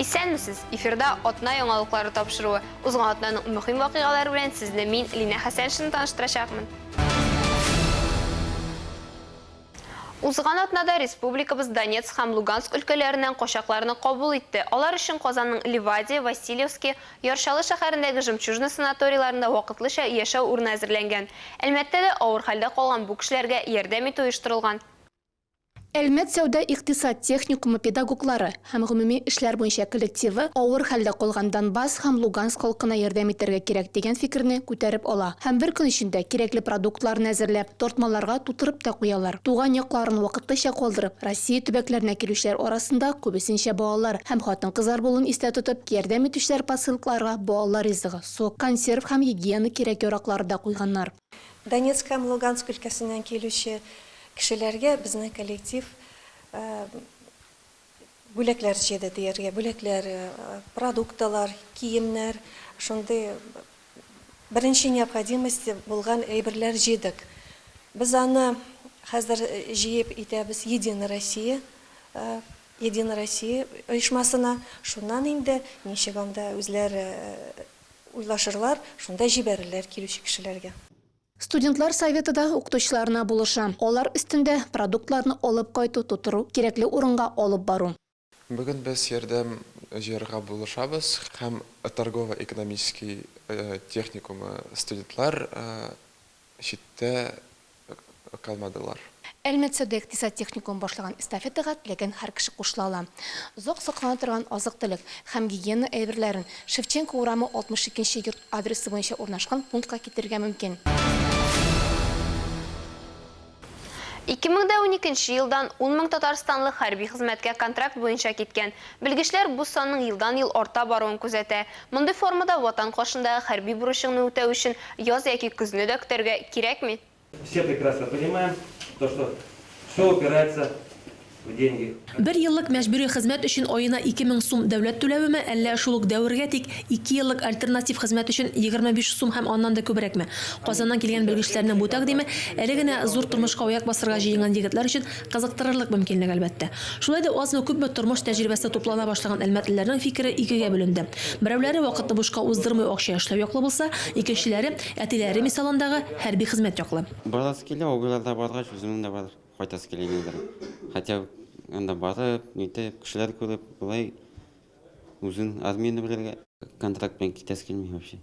Исәнмесез! Эфирда Атна яңалыклары тапшыруы. Узган атнаның мөһим вакыйгалары белән сезне мин, Линә Хәсәншина таныштырачакмын. Узган атнада республикабыз Донецк һәм Луганск өлкәләреннән качакларны кабул итте. Алар өчен Казанның Ливадия, Васильевский, Яр Чаллы шәһәрендәге Жемчужина санаторийларында вакытлыча яшәү урыны әзерләнгән. Әлмәттә дә авыр хәлдә калган бу кешеләргә ярдәм итү оештырылган. Әлмәт сәүдә-икътисад техникумы педагоглары һәм гомуми эшләр буенча коллективы авыр хәлдә калган Донбасс һәм Луганск халкына ярдәм итәргә кирәк дигән фикерне күтәреп ала һәм бер көн эчендә кирәкле продуктларны әзерләп, тартмаларга тутырып та куялар. Туган якларын вакытлыча калдырып, Россия төбәкләренә килүчеләр арасында күбесенчә балалар һәм хатын-кызлар булуын истә тотып, ярдәм итүчеләр посылкаларга балалар ризыгы, сок, консерв һәм гигиена кирәк-яраклары да куйганнар. Донецк һәм Луганск өлкәсеннән килүче кешеләргә безнең коллектив бүләкләр җыйды дияргә, бүләкләр, продукталар, киемнәр, шундый беренче необходимость булган әйберләр җыйдык. Без аны хәзер җыеп итәбез Единая Россия, Единая Россия оешмасына, шуннан инде ничек анда үзләре Уйлашырлар, шунда җибәрерләр килүче кешеләргә. Студентлар советы да укытучыларына булыша. Алар өстендә, продуктларны алып кайту, тутыру, кирәкле урынга алып бару. Бүген без ярдәм җыярга булышабыз һәм торгово-экономический техникумы студентлар читтә калмадылар. Әлмәт сәүдә-икътисад техникумы башлаган эстафетага теләгән һәр кеше кушыла ала. Озак саклана торган азык-төлек һәм гигиена әйберләрен Шевченко урамы 62 нче йорт адресы буенча урнашкан пунктка китерергә мөмкин. 2012 нче елдан 10 мең татарстанлы хәрби хезмәткә контракт буенча киткән. Белгечләр бу санның елдан-ел арта баруын күзәтә. Мондый формада Ватан каршындагы хәрби бурычыңны үтәү өчен яз яки көзне дә көтәргә кирәкми. Все прекрасно понимаем, то что все упирается в деньги. Бер еллык мәҗбүри хезмәт өчен аена 2000 сум дәүләт түләвеме, әллә шул ук дәвергә тик икееллык альтернатив хезмәт өчен 25 сум һәм аннан да күбрәкме? Казаннан килгән белгечләрнең бу тәкъдиме әле генә зур тормышка аяк басарга җыенган егетләр өчен кызыктырырлык мөмкинлек, әлбәттә. Шулай да азмы-күпме тормыш тәҗрибәсе туплана башлаган әлмәтлеләрнең фикере икегә бүленде. Берәүләре вакытны бушка уздырмый акча эшләү яклы булса, икенчеләре, әтиләре мисалындагы хәрби хезмәт яклы. Барасы килә, абыйлар да баргач, үземнең дә бар. Кайтасы килә инде. Хотя анда барып, нитеп, кешеләр күреп, болай үзен армияне белергә. Контракт белән китәсе килми вообще.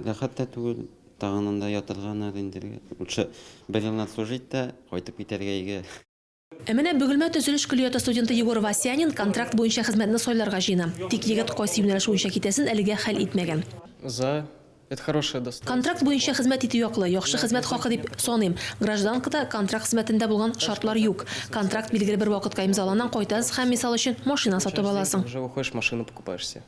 Рәхәт тә түгел, тагын анда ятырга надо инде. Лучше бер елны отслужить та, кайтып китәргә өйгә. Ә менә Бөгелмә төзелеш көллияте студенты Егор Васянин контракт буенча хезмәтне сайларга җыена. Тик егет кайсы юнәлеш буенча китәсен әлегә хәл итмәгән. За Это хорошее достоинство. Контракт буенча хезмәт итү яклы, яхшы хезмәт хакы дип саныйм. Гражданкада контракт хезмәтендә булган шартлар юк. Контракт билгеле бер вакытка имзалана, кайтасыз һәм, мисал өчен, машина сатып аласың. Уже выходишь, машину покупаешь себе.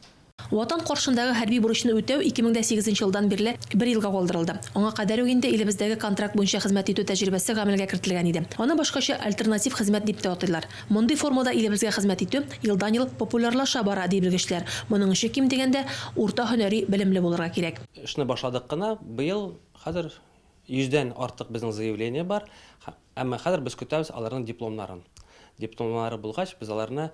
Ватан каршындагы хәрби бурычны үтәү 2008 нче елдан бирле бер елга калдырылды. Аңа кадәр үк инде илебездәге контракт буенча хезмәт итү тәҗрибәсе гамәлгә кертелгән иде. Аны башкача альтернатив хезмәт дип тә атыйлар. Мондый формада илебезгә хезмәт итү елдан-ел популярлаша бара, ди белгечләр. Моның өчен ким дигәндә урта һөнәри белемле булырга кирәк. Эшне башладык кына, быел хәзер йөздән артык безнең заявление бар, әмма хәзер без көтәбез аларның дипломнарын. Дипломнары булгач, без аларны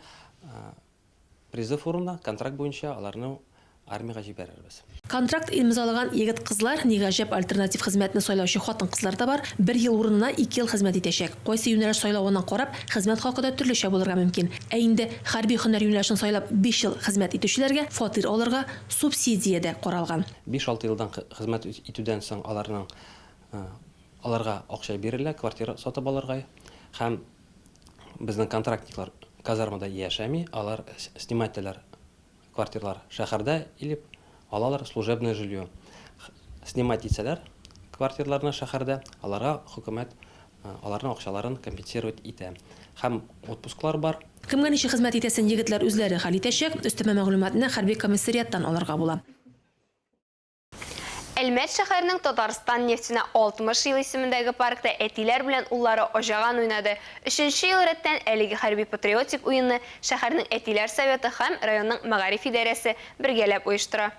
Призыв урынына контракт буенча аларны армиягә җибәрербез. Контракт имзалаган егет-кызлар, ни гаҗәп, альтернатив хезмәтне сайлаучы хатын-кызлар да бар, бер ел урынына ике ел хезмәт итәчәк. Кайсы юнәлеш сайлавына карап, хезмәт хакы да төрлечә булырга мөмкин. Ә инде хәрби һөнәр юнәлешен сайлап биш ел хезмәт итүчеләргә фатир алырга субсидия дә каралган. Биш-алты елдан хезмәт итүдән соң аларның аларга акча бирелә квартира сатып алырга һәм Безнең контрактниклар казармада яшәми, алар снимать итәләр квартирлар шәһәрдә или алалар служебное жилье. Снимать итсәләр квартирларны шәһәрдә, аларга хөкүмәт аларның акчаларын компенсировать итә. Һәм отпусклар бар. Кемгә ничек хезмәт итәсен егетләр үзләре хәл итәчәк, өстәмә мәгълүматны хәрби комиссариаттан алырга була. Әлмәт шәһәренең Татарстан нефтенә 60 ел исемендәге паркта әтиләр белән уллары аҗаган уйнады. Өченче ел рәттән әлеге хәрби-патриотик уенны шәһәрнең әтиләр советы һәм районның мәгариф идарәсе бергәләп оештыра.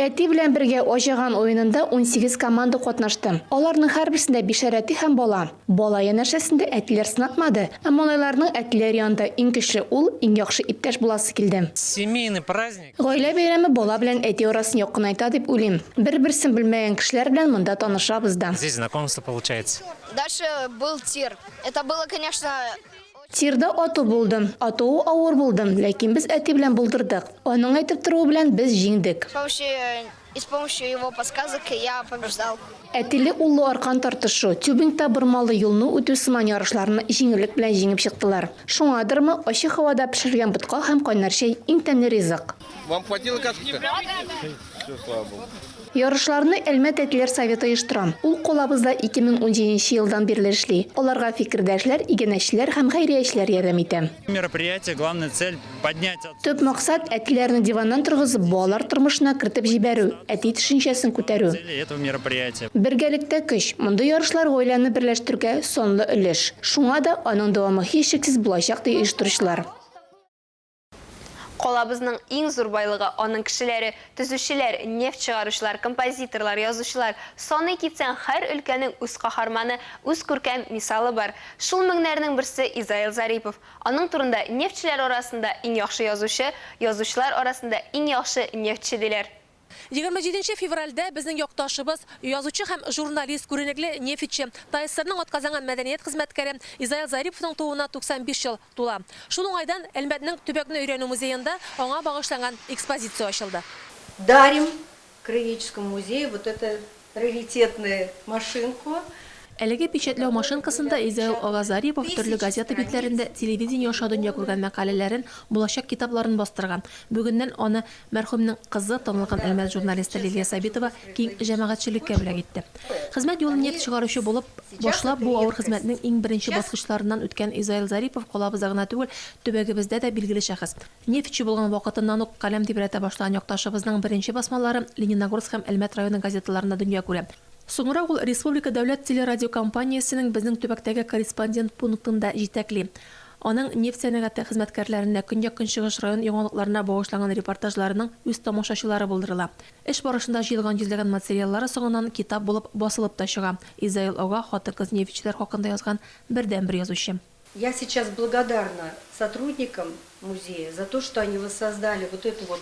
Әти белән бергә Аҗаган уенында 18 команда катнашты. Аларның һәрберсендә бишәр әти һәм бала. Бала янәшәсендә әтиләр сынатмады, ә малайларның әтиләре янында иң көчле ул, иң яхшы иптәш буласы килде. Семейный праздник. Гаилә бәйрәме бала белән әти арасын якынайта дип уйлыйм. Бер-берсен белмәгән кешеләр белән монда танышабыз да. Здесь знакомство получается. Дальше был тир. Это было, конечно, Тирда ату булды. Атуы авыр булды, ләкин без әти белән булдырдык. Аның әйтеп торуы белән без җиңдек. С помощью, и с помощью его подсказок я побеждал. Әтиле-уллы аркан тартышу, тюбингта бормалы юлны үтү сыман ярышларны җиңеллек белән җиңеп чыктылар. Шуңадырмы, ачык һавада пешерелгән ботка һәм кайнар чәй иң тәмле ризык. Вам хватило кашки-то? Все, слава богу. Ярышларны Әлмәт әтиләр советы оештыра. Ул калабызда 2017 нче елдан бирле эшли. Аларга фикердәшләр, иганәчеләр һәм хәйриячеләр ярдәм итә. Мероприятие, главная цель, поднять от. Төп максат, әтиләрне диваннан торгызып, балалар тормышына кертеп җибәрү, әти төшенчәсен күтәрү. Цели этого мероприятия. Бергәлектә көч. Мондый ярышлар гаиләне берләштерүгә санлы өлеш. Шуңа да аның дәвамы һичшиксез булачак, ди оештыручылар. Калабызның иң зур байлыгы, аның кешеләре, төзүчеләр, нефть чыгаручылар, композиторлар, язучылар. Саный китсәң, һәр өлкәнең үз каһарманы, үз күркәм мисалы бар. Шул меңнәрнең берсе, Изаил Зарипов. Аның турында нефтьчеләр арасында иң яхшы язучы, язучылар арасында иң яхшы нефтьче диләр. 27 февральдә безнең якташыбыз, язучы һәм журналист, күренекле нефтьче, ТАССРның атказанган мәдәният хезмәткәре Изаил Зариповның тууына 95 ел тула. Шул уңайдан Әлмәтнең төбәкне өйрәнү музеенда аңа багышланган экспозиция ачылды. Дарим краеведческому музею вот эту раритетную машинку. Әлеге печатьләү машинкасында Изаил ага Зарипов төрле газета битләрендә, телевидение аша дөнья күргән мәкаләләрен, булачак китапларын бастырган. Бүгеннән аны мәрхүмнең кызы, танылган Әлмәт журналисты Лилия Сабитова киң җәмәгатьчелеккә бүләк итте. Хезмәт юлын нефть чыгаручы булып башлап, бу авыр хезмәтнең иң беренче баскычларыннан үткән Изаил Зарипов калабызда гына түгел, төбәгебездә дә билгеле шәхес. Нефтьче булган вакытыннан ук каләм тибрәтә башлаган якташыбызның беренче басмалары Лениногорск һәм Әлмәт районы газеталарында дөнья күрә. Соңрак ул республика дәүләт телерадиокомпаниясенең безнең төбәктәге корреспондент пунктын да җитәкли. Аның нефть сәнәгате хезмәткәрләренә, көньяк-көнчыгыш район яңалыкларына багышланган репортажларының үз тамашачылары булдырыла. Эш барышында җыелган йөзләгән материаллары соңыннан китап булып басылып та чыга. Изаил ага хатын-кыз нефтьчеләр хакында язган бердәнбер язучы. Я сейчас благодарна сотрудникам музея за то, что они воссоздали вот эту вот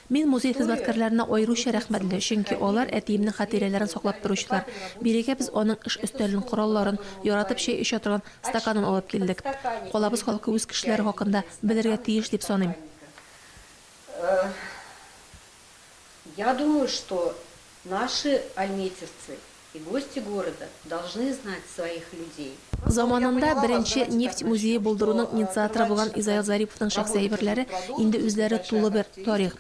Мин музей хезмәткәрләренә аеруча рәхмәтле, чөнки алар, әтиемнең хатирәләрен саклап торучылар. Бирегә без аның эш өстәлен, коралларын, яратып чәй эчә торган стаканын алып килдек. Калабыз халкы үз кешеләре хакында белергә тиеш дип саныйм. Я думаю, что наши альметьевцы и гости города должны знать своих людей. Заманында беренче нефть музее булдыруның инициаторы булган Изаил Зариповның шәхси әйберләре инде үзләре тулы бер тарих.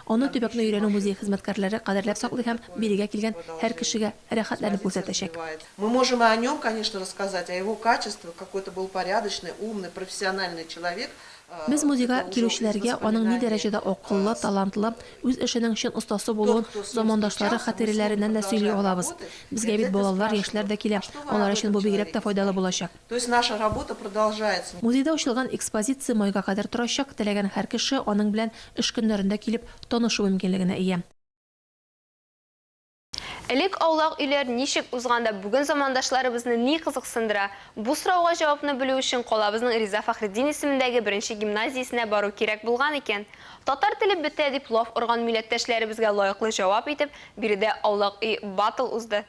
Аны төбәкне өйрәнү музее хезмәткәрләре кадерләп саклый һәм бирегә килгән һәр кешегә рәхәтләнеп күрсәтәчәк. Мы можем и о нем, конечно, рассказать, о его качествах, какой это был порядочный, умный, профессиональный человек. Без музейга килүчеләргә аның ни дәрәҗәдә акыллы, талантлы, үз эшенең чын остасы булуын замандашлары хатирәләреннән дә сөйли алабыз. Безгә бит балалар, яшьләр дә килә, алар өчен бу бигрәк тә файдалы булачак. То есть наша работа продолжается. Музейда ачылган экспозиция майга кадәр торачак, теләгән һәр кеше аның белән эш көннәрендә килеп танышу мөмкинлегенә ия. Элек аулак өйләр ничек узган да бүген замандашларыбызны ни кызыксындыра? Бу сорауга җавапны белү өчен калабызның Риза Фәхретдин исемендәге беренче гимназиясенә бару кирәк булган икән. Татар теле бетә дип лаф орган милләттәшләребезгә лаеклы җавап итеп, биредә аулак өй баттл узды.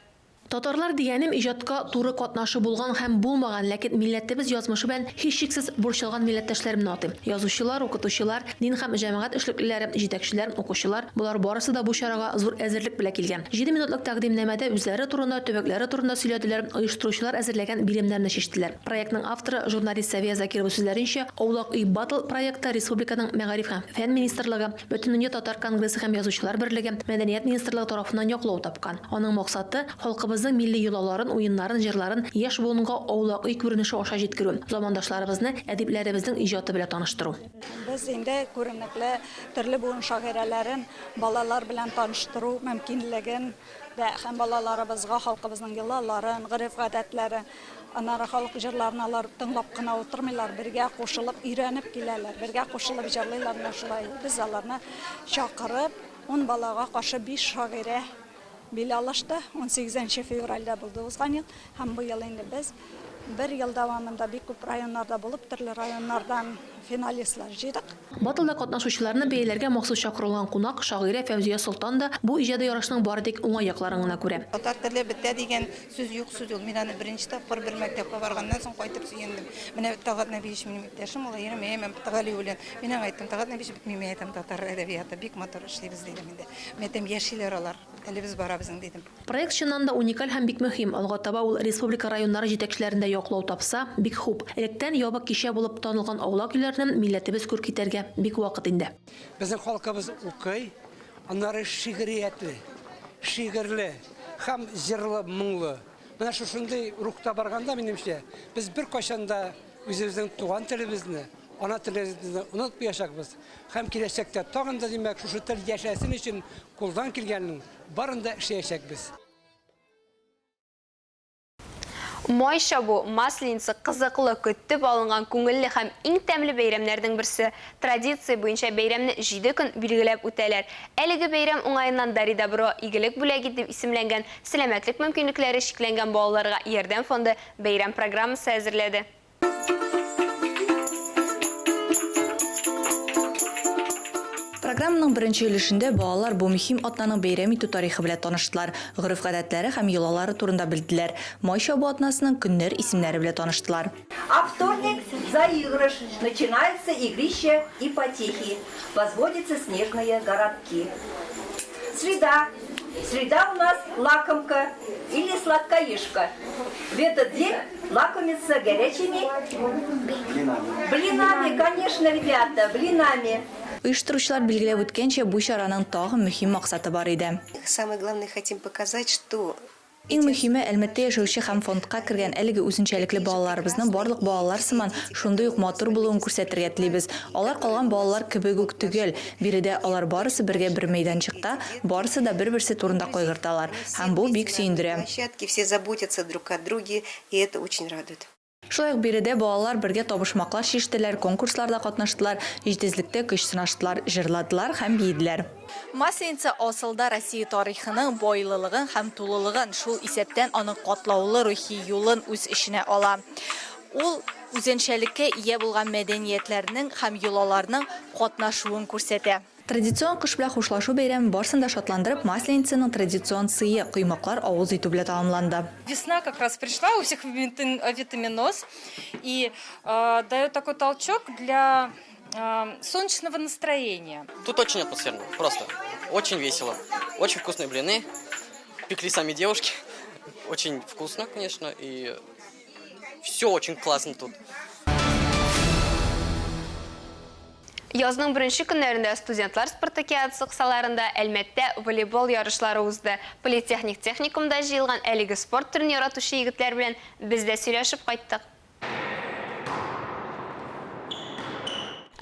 Татарлар дигәнем иҗатка туры катнашы булган һәм булмаган, ләкин милләтебез язмышы белән һичшиксез борчылган милләттәшләремне атыйм. Язучылар, укытучылар, дин һәм җәмәгать эшлеклеләре, җитәкчеләр, укучылар, болар барысы да бу чарага зур әзерлек белән килгән. Җиде минутлык тәкъдимнамәдә үзләре турында, төбәкләре турында сөйләделәр, оештыручылар әзерләгән биремнәрне чиштеләр. Проектның авторы, журналист Сәвия Закирова сүзләренчә, Аулак өй баттл проекты республиканың Мәгариф һәм фән министрлыгы, Бөтендөнья татар конгрессы һәм Язучылар берлеге, Мәдәният министрлыгы тарафыннан яклау тапкан. Аның максаты, халкыбызның милли йолаларын, уеннарын, җырларын яшь буынга аулак өй күренеше аша җиткерү, замандашларыбызны әдипләребезнең иҗаты белән таныштыру. Без инде күренекле төрле буын шагыйрәләрен балалар белән таныштыру мөмкинлеген дә һәм балаларыбызга халкыбызның йолаларын, гореф-гадәтләрен, аннары халык җырларын алар тыңлап кына утырмыйлар, бергә кушылып өйрәнеп киләләр, бергә кушылып җырлыйлар. Менә шулай без аларны чакырып. Ун балага каршы биш шагыйрә бил алышты. Унсигезенче февральдә булды узган ел. Һәм быел инде без бер ел дәвамында бик күп районнарда булып, төрле районнардан финалистлар җыйдык. Баттлда катнашучыларны бәяләргә махсус чакырылган кунак, шагыйрә Фәүзия Солтан да бу иҗади ярышның бары тик уңай якларын гына күрә. Татар теле бетә дигән сүз юк сүз ул. Мин аны беренче тапкыр бер мәктәпкә барганнан соң кайтып сөендем. Менә Талгат Нәбиевич минем иптәшем, ул әйе, мин Галиуллин. Мин аңа әйттем, Талгат Нәбиевич бетми, мин әйтәм, татар әдәбияты бик матур эшлибез, дидем инде. Мин әйтәм, яшиләр алар, телебез бара безнең, дидем. Проект чыннан да уникаль һәм бик мөһим. Алга таба ул республика районнары җитәкчеләрендә яклау тапса, бик хуп. Электән ябык кичә булып танылган аулак өйләрне милләтебез күрк итәргә бик вакыт инде. Безнең халкыбыз укый, аннары шигъриятле, шигырьле һәм җырлы, моңлы. Менә шушындый рухта барганда, минемчә, без беркайчан да үзебезнең туган телебезне, ана телебезне онытмаячакбыз һәм киләчәктә тагын да, димәк, шушы тел яшәсен өчен кулдан килгәннең барын да эшләячәкбез. Май чабу, Масленица, кызыклы, көтеп алынган күңелле һәм иң тәмле бәйрәмнәрнең берсе. Традиция буенча бәйрәмне җиде көн билгеләп үтәләр. Әлеге бәйрәм уңаеннан Дари добро, Игелек бүләк ит дип исемләнгән сәламәтлек мөмкинлекләре чикләнгән балаларга ярдәм фонды бәйрәм программасы әзерләде. Программаның беренче өлешендә балалар бу мөһим атнаның бәйрәм итү тарихы белән таныштылар, гореф-гадәтләре һәм йолалары турында белделәр, Май чабу атнасының көннәр исемнәре белән таныштылар. А вторник заигрыш, начинаются игрища и потехи, возводятся снежные городки. Среда. Среда у нас лакомка или сладкоежка. В этот день лакомятся горячими блинами. Блинами, конечно, ребята, блинами. Оештыручылар билгеләп үткәнчә, бу чараның тагын мөһим максаты бар иде. Самое главное, хотим показать, что Иң мөһиме, Әлмәттә яшәүче һәм фондка кергән әлеге үзенчәлекле балаларыбызның барлык балалар сыман шундый ук матур булуын күрсәтергә телибез. Алар калган балалар кебек үк төгәл. Биредә алар барысы бергә бер мәйданчыкта, барысы да бер-берсе турында кайгырталар. Һәм бу бик сөендерә. Площадке все заботятся друг о друге, и это очень радует. Шулай ук биредә балалар бергә табышмаклар чиштеләр, конкурсларда катнаштылар, җитезлектә көч сынаштылар, җырладылар һәм биеделәр. Масленица асылда Россия тарихының байлылыгын һәм тулылыгын, шул исәптән аның катлаулы рухи юлын үз эченә ала. Ул үзенчәлеккә ия булган мәдәниятләрнең һәм йолаларның катнашуын күрсәтә. Традицион кыш белән хушлашу бәйрәме барсын да шатландырып, Масленицаның традицион сые, коймаклар авыз итү белән тәмамланды. Весна как раз пришла, у всех авитаминоз, и дает такой толчок для солнечного настроения. Тут очень атмосферно, просто очень весело, очень вкусные блины, пекли сами девушки, очень вкусно, конечно, и все очень классно тут. Язның беренче көннәрендә студентлар спартакиадасы кысаларында Әлмәттә волейбол ярышлары узды. Политехник техникумда җыелган әлеге спорт төрен яратучы егетләр белән без дә сөйләшеп кайттык.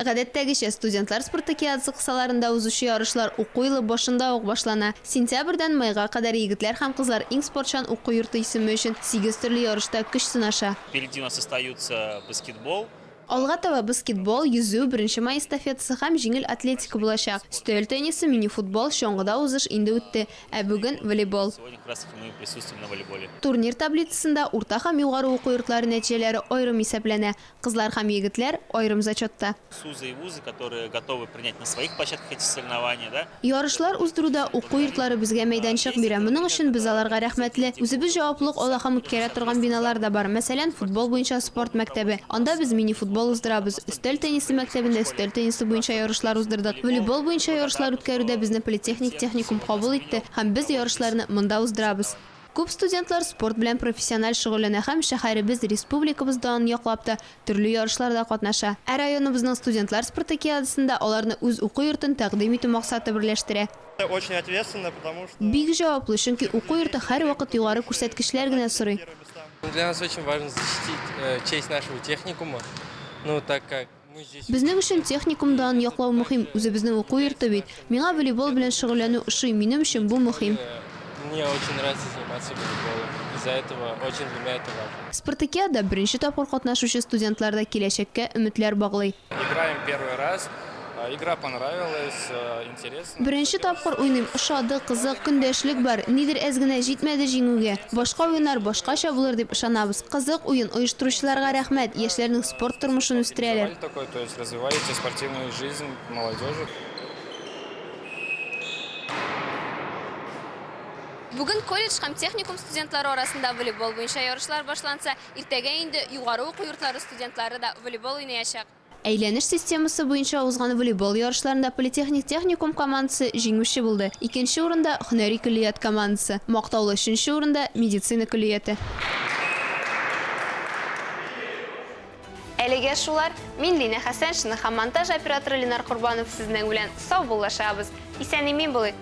Гадәттәгечә, студентлар спартакиадасы кысаларында узучы ярышлар уку елы башында ук башлана. Сентябрьдән майга кадәр егетләр һәм кызлар иң спортчан уку йорты исеме өчен сигез төрле ярышта көч сынаша. Впереди у нас остаются баскетбол. Алга таба баскетбол, йөзү, Беренче май эстафетасы һәм җиңел атлетика булачак. Өстәл теннисы, мини-футбол, чаңгыда узыш инде үтте. Ә бүген, волейбол. Турнир таблицасында урта һәм югары уку йортлары нәтиҗәләре аерым исәпләнә. Кызлар һәм егетләр, аерым зачетта. Ярышлар уздыруда уку йортлары безгә мәйданчык бирә. Моның өчен без аларга рәхмәтле. Үзебез җаваплылык ала һәм үткәрә торган биналар да бар. Мәсәлән, футбол буенча спорт мәктәбе. Анда без мини-футбол уздырабыз. Өстәл теннисы мәктәбендә өстәл теннисы буенча ярышлар уздырдык. Волейбол буенча ярышлар үткәрүдә безне политехник техникум кабул итте һәм без ярышларны монда уздырабыз. Күп студентлар спорт белән профессиональ шөгыльләнә һәм шәһәребез, республикабыз данын яклап та төрле ярышларда катнаша. Ә районыбызның студентлар спартакиадасында аларны үз уку йортын тәкъдим итү максаты берләштерә. Очень ответственно, потому что. Бик җаваплы, чөнки уку йорты һәрвакыт югары күрсәткечләр генә сорый. Для нас очень важно защитить честь нашего техникума, ну так как мы здесь. Безнең өчен техникум данын яклау мөһим, үзебезнең уку йорты бит. Миңа волейбол белән шөгыльләнү ошый, минем өчен бу мөһим. Мне очень нравится заниматься волейболом, из-за этого очень для меня это важно. Спартакиадада беренче тапкыр катнашучы студентлар да киләчәккә өметләр баглый. Играем первый раз. Игра понравилась, интересно. Беренче тапкыр уйныйм, ошады, кызык, көндәшлек бар, нидер әз генә җитмәде җиңүгә. Башка уеннар башкача булыр дип ышанабыз. Кызык уен, оештыручыларга рәхмәт, яшьләрнең спорт тормышын үстерәләр. Такой, то есть развиваете спортивную жизнь молодежи. Бүген колледж һәм техникум студентлары арасында волейбол буенча ярышлар башланса, иртәгә инде югары уку йортлары студентлары да волейбол уйнаячак. Әйләнеш системасы буенча узган волейбол ярышларында политехник техникум командасы җиңүче булды. Икенче урында, һөнәри көллият командасы. Мактаулы өченче урында, медицина көллияте. Әлегә шулар. Мин Линә Хәсәншина һәм монтаж операторы Ленар Корбанов сезнең белән саубуллашабыз. Исән-имин булыйк!